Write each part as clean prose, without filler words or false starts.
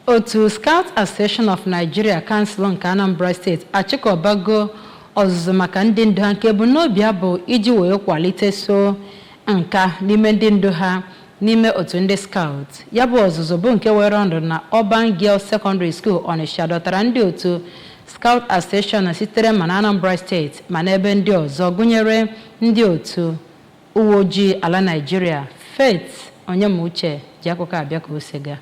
Otu Scout Association of Nigeria, Council nke Anambra Steeti achịkọbago ọzụzụ maka ndị ndu ha, nke ebumnobi ya bụ iji wee kwalite so nka n'ime ndị ndu ha n'ime otu ndị scout. Ya bụ ọzụzụ bụ nke were ọnọdụ na Urban Girls Secondary School, Onitsha, dọtara ndị otu Scout Association sitere ma na Anambra Steeti ma n'ebe ndị ọzọ, gụnyere ndị otu uwe ojii ala Naịjirịa. Faith Onyemuche ji akụkọ abịa ka o si gaa.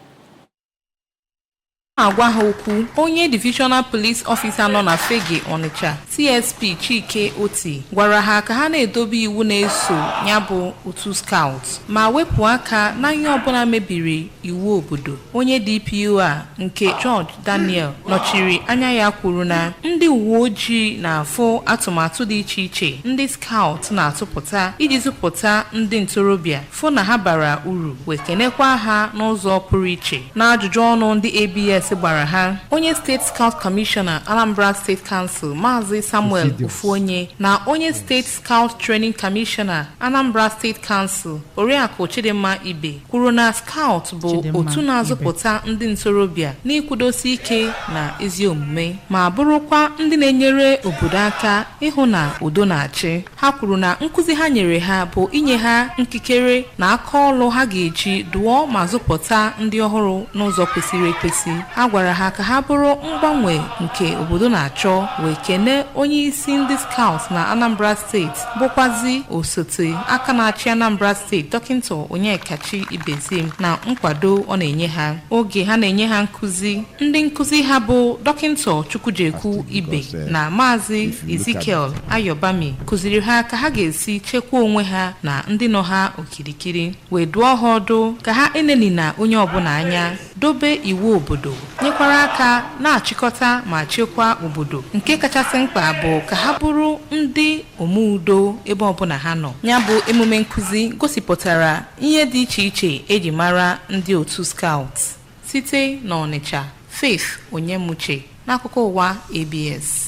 Na-agwa ha okwu, onye Divisional Police Officer nọ na Fegge, Onitsha, CSP Chike Oti, gwara ha ka ha na-edobe iwu na-eso ya bụ otu scout ma wepụ aka na ihe ọbụla mebiri iwu obodo. Onye DPO a, nke George Daniel nọchiri anya ya, kwuru na ndị uwe ojii na-afụ atụmatụ dị iche iche ndị scout na-atụpụta iji zụpụta ndị ntorobịa, fụ na ha bara uru, wee kenekwa ha n'ụzọ pụrụ iche. N'ajụjụ ọnụ ndị ABS gbara ha, onye State Scout Commissioner, Anambra State Council, Maazị Samuel Ofuonye, na onye State Scout Training Commissioner, Anambra State Council, Oriakụ Chidimma Ibe, kwuru na scout bụ Chidimma. otu na-azụpụta ndị ntorobịa n'ịkwụdosi ike na ezi omume ma bụrụkwa ndị na-enyere obodo aka ịhụ na udo na-achị. Ha kwuru na nkụzi ha nyere ha bụ inye ha nkikere na aka ọlụ ha ga-eji dụọ ma zụpụta ndị ọhụrụ n'ụzọ kwesịrị ekwesị. A gwara ha ka ha bụrụ mgbanwe nke obodo na-achọ, wee kene onye isi ndị scout na Anambra Steeti, bụkwazi osote aka na-achị Anambra Steeti, Dọkịta Onyekachi Ibezim, na nkwado ọ na-enye ha oge ha na-enye ha nkụzi. Ndị nkụzi ha bụ Dọkịta Chukwujekwu Ibe na Maazị Ezekiel Ayọbami kụziri ha ka ha ga-esi chekwaa onwe ha na ndị nọ ha okirikiri, wee dụọ ha ọdụ ka ha enenina onye ọbụla anya, dobe iwu obodo, nyekwara aka na-achịkọta ma chekwaa obodo. Nke kachasị mkpa bụ ka ha bụrụ ndị omeudo ebe ọbụla ha nọ. Ya bụ emume nkụzi gosipụtara ihe dị iche iche eji mara ndị otu scout. Site n'Ọnịcha, Faith Onyemuche, n'akụkọ ụwa ABS.